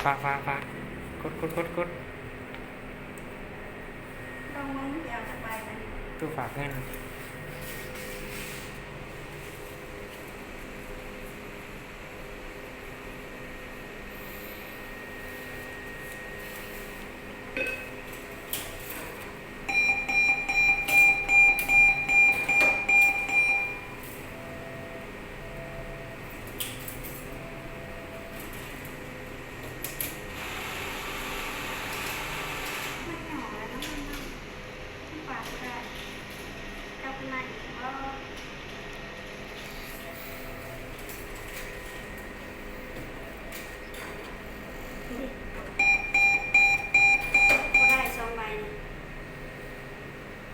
ຝາກ ຝາກ ຝາກ ກົດ ກົດ ກົດ ກົດ ລອງເບິ່ງຊິເອົາຈັກໃບບາດນີ້ ຕູ້ຝາກເງິນ. ມັນຫຍໍ້ແລ້ວເນາະ ມັນຫຍໍ້ ມັນປາດບໍ່ໄດ້ ກັບມາອີກບໍ່? ບໍ່ໄດ້ສອງໃບນີ້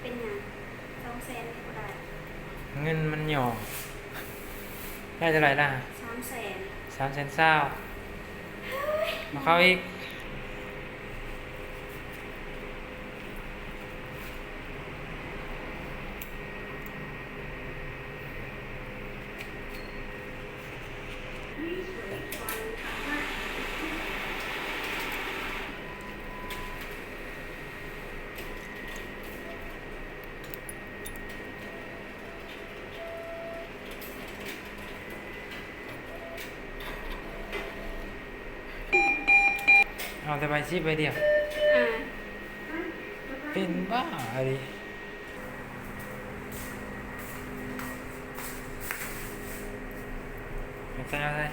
ເປັນຫຍັງ? ສອງແສນນີ້ບໍ່ໄດ້ ເງິນມັນຫຍໍ້. ໄດ້ເທົ່າໃດລະ? ສາມແສນ ສາມແສນຊາວ. ມາເຂົ້າອີກ. ເອົາແຕ່ໃບສິບໃບດຽວ ອ່າ ເປັນບ້າອີ່ຫຼີ. ເອົາໃສ່ ເອົາໃສ່.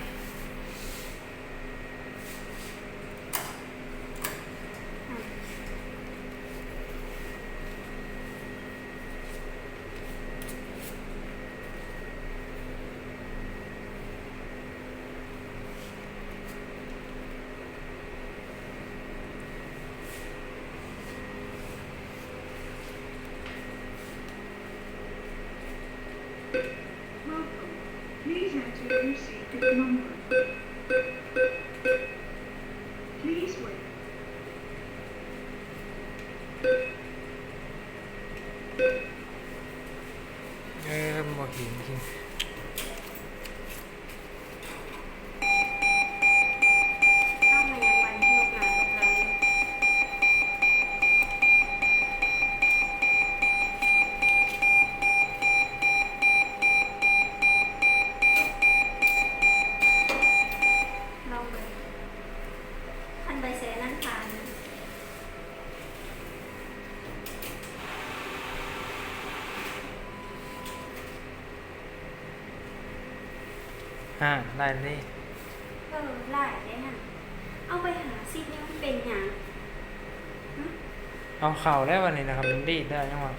ເອີ ບໍ່ເຫັນຈິງ. ເອົາມາຫຍັງບາດນີ້ ລົບໜ້າລົບຫຼັງຢູ່. ລອງເບິ່ງ ຄັນໃບແສນັ້ນຜ່ານ. ອ່າ ໄດ້ເລີຍ. ເອີ ຫຼາຍເດ້ຫັ້ນ ເອົາໄປຫ້າສິບນີ້ມັນເປັນຫຍັງ? ຫຶ? ເອົາເຂົ້າແລ້ວບາດນີ້ນະ ຄັນມັນດີດໄດ້ຫຍັງວະ?